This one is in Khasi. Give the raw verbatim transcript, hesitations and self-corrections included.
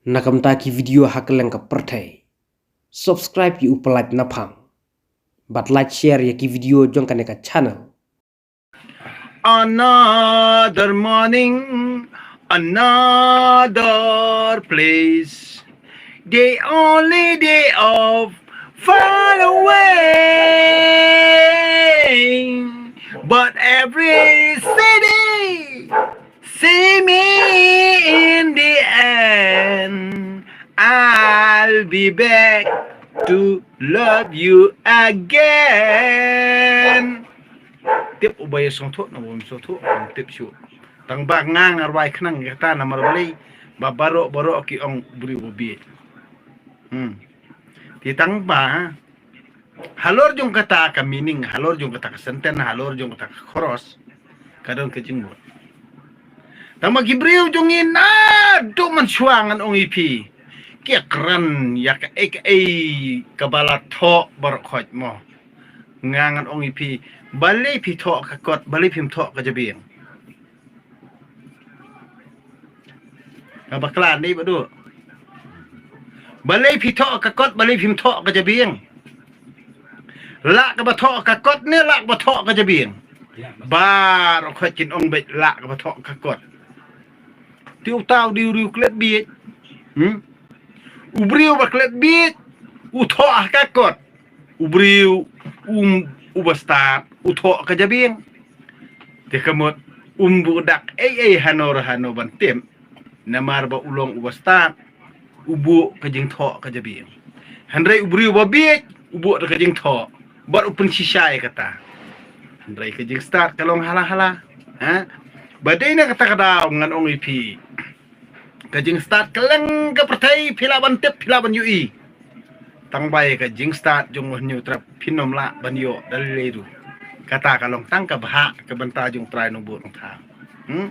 Na ka bynta ki video ha kylleng ka pyrthei. Subscribe ïa u Palat Naphang. Bad like, share ïa ki video jong kane ka channel. Another morning, another place. The only day of far away. But every city see me in the end. I'll be back to love you again. Tip uba ïa sngewthuh na um sngewthuh, um tip shuh. Tang ba nga nga rwai khnang kata namar balei ba baroh baroh ki ong briew ba bieit. Hmm. Te tang ba halor jong kata ka meaning, halor jong kata ka sentence, halor jong kata ka chorus, ka don ka jingmut. Tang ba ki briew jong ngi naduh mynshuwa ngan ong ïa phi, ki kren ïa kaei kaei kaba la thoh baroh khoit mo. Nga ngan ong ïa phi, balei phi thoh ka kot, balei phim thoh ka jabieng? Nga bakla ni badu. Balei phi thoh ka kot, balei phim thoh ka jabieng? Lah kaba thoh ka kot ne lah kaba thoh ka jabieng? Baroh khoit kin ong beit lah kaba thoh ka kot. Te uta u dei u briew klet bieit. Hmm? U briew ba klet bieit u thoh ka kot. U briew um uba stad u thoh ka jabieng. Te ka mut um buh dak ei ei hano re hano ban tip. Namar ba u long uba stad u buh ka jingthoh ka jabieng. Hynrei u briew ba bieit u buh da ka jingthoh bad u pynshisha ïa kata. Hynrei ka jingstad ka long hala hala. Ha? Ba dei na kata ka daw ngan ong ïa phi, ka jingstad kylleng ka pyrthei phi lah ban tip, phi lah ban ïohi. Tang ba ïa ka jingstad jong u Hynñiewtrep phin ym lah ban ïoh da lei lei ruh. Kata ka long tang ka bhah ka bynta jong U Trai Nongbuh Nongthaw. Hmm?